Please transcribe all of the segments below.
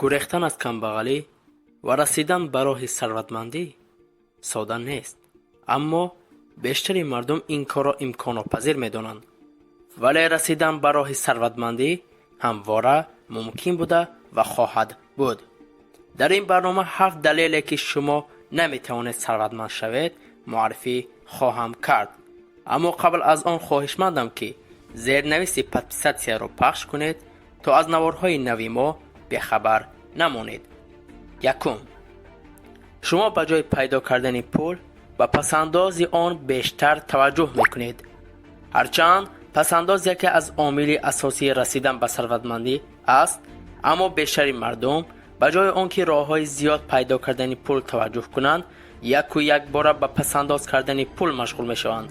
Гурехтан аз камбағалӣ ва расидан ба роҳи сарватмандӣ сода нест, аммо бештари мардум ин корро имконнопазир медонанд. Вале расидан ба роҳи сарватмандӣ ҳамвора мумкин буда ва хоҳад буд. Дар ин барнома ҳафт далеле, ки шумо наметавонед сарватманд шавед, муаррифӣ хоҳам кард. Аммо қабл аз он хоҳишмандам, ки зернависи подписаться ро пахш кунед, то аз наворҳои нави мо бехабар намонед. Якум: шумо ба ҷои пайдо кардани пул ба пасандози он бештар таваҷҷӯҳ мекунед. Ҳарчанд пасандоз яке аз омили асосии расидан ба сарватмандӣ аст, аммо бештари мардум ба ҷои он ки роҳҳои зиёд пайдо кардани пул таваҷҷӯҳ кунанд, яку якбора ба пасандоз кардани пул машғул мешаванд.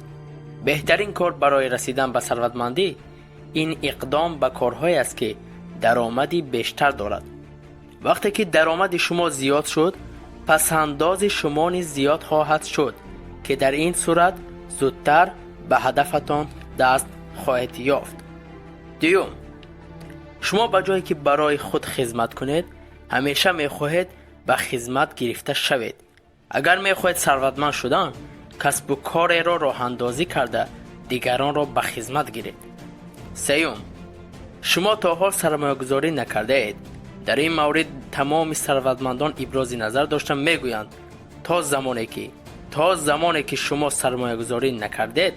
Беҳтарин кор барои расидан ба сарватмандӣ ин иқдом ба корҳое аст, ки даромади бештар дорад. Вақте ки даромади шумо зиёд шуд, пасандози шумо низ зиёд хоҳад шуд, ки дар ин сурат зудтар ба ҳадафатон даст хоҳед ёфт. Дуюм: шумо ба ҷое ки барои худ хизмат кунед, ҳамеша мехоҳед ба хизмат гирифта шавед. Агар мехоҳед сарватманд шудан, касбу кореро роҳандозӣ карда, дигаронро ба хизмат гиред. Сеюм: шумо то ҳол сармоягузорӣ накардаед. Дар ин маврид тамоми сарватмандон ибрози назар дошта мегӯянд: то замоне ки шумо сармоягузорӣ накардед,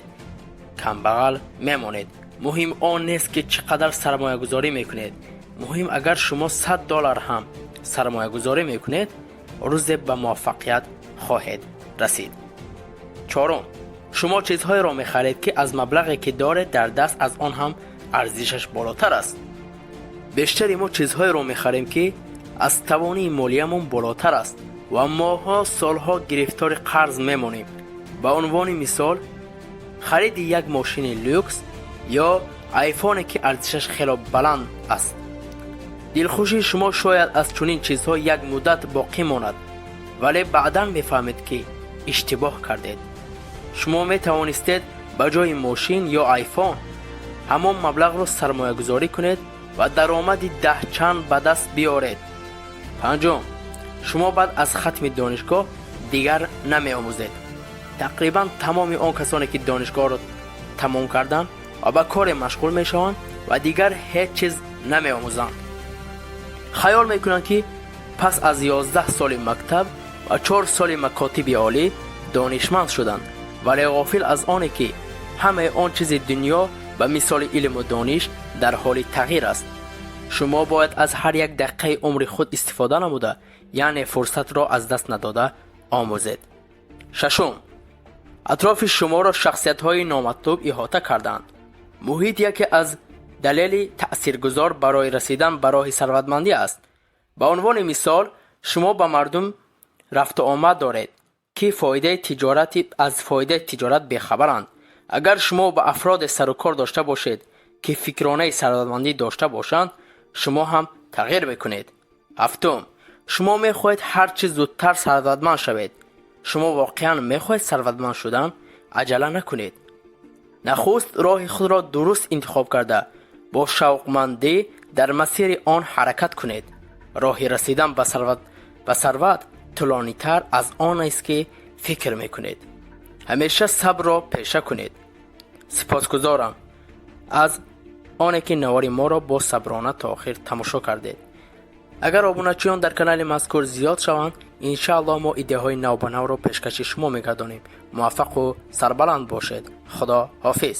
камбағал мемонед. Муҳим он нест, ки чӣ қадар сармоягузорӣ мекунед. Муҳим, агар шумо 100 доллар ҳам сармоягузорӣ мекунед, рӯзе ба муваффақият хоҳед расид. Чорум: шумо чизҳоеро мехаред, ки аз маблағе, ки доред дар даст, аз он ҳам арзишаш болотар аст. Бештари мо чизҳоеро мехарем, ки аз тавонии молиямон болотар аст, ва моҳҳо, солҳо гирифтори қарз мемонем. Ба унвони мисол, хариди як мошини люкс ё айфоне, ки арзишаш хело баланд аст. Дилхушии шумо шояд аз чунин чизҳо як муддат боқӣ монад, вале баъдан мефаҳмед, ки иштибоҳ кардед. Шумо метавонистед ба ҷои мошин ё айфон ҳамон маблағро сармоягузорӣ кунед ва даромади даҳчанд ба даст биёред. Панҷум: шумо баъд аз хатми донишгоҳ дигар намеомӯзед. Тақрибан тамоми он касоне, ки донишгоҳро тамом карданд ва ба коре машғул мешаванд ва дигар ҳеҷ чиз намеомӯзанд, хаёл мекунанд, ки пас аз 11 соли мактаб ва 4 соли макотиби олӣ донишманд шуданд, вале ғофил аз оне, ки ҳамаи он чизи дунё, ба мисоли илму дониш, дар ҳоли тағйир аст. Шумо бояд аз ҳар як дақиқаи умри худ истифода намуда, яъне фурсатро аз даст надода омӯзед. Шашум: атрофи шуморо шахсиятҳои номатлуб иҳота кардаанд. Муҳит яке аз далели таъсиргузор барои расидан ба роҳи сарватмандӣ аст. Ба унвони мисол, шумо ба мардум рафтуомад доред, ки фоидаи тиҷорати аз фоидаи тиҷорат бехабаранд. Агар шумо ба афроде сарукор дошта бошед, ки фикронаи сарватмандӣ дошта бошанд, шумо ҳам тағйир мекунед. Ҳафтум: шумо мехоҳед ҳар чӣ зудтар сарватманд шавед. Шумо воқеан мехоҳед сарватманд шудан? Аҷала накунед. Нахуст роҳи худро дуруст интихоб карда, бо шавқмандӣ дар масири он ҳаракат кунед. Роҳи расидан ба сарват тӯлонитар аз он аст, ки фикр мекунед. Ҳамеша сабрро пеша кунед. Сипосгузорам аз оне, ки навори моро бо саброна то охир тамошо кардед. Агар обуначиён дар канали мазкур зиёд шаванд, иншааллоҳ, мо идеяҳои навбанавро пешкаши шумо мегардонем. Муваффақу сарбаланд бошед. Худо ҳофиз.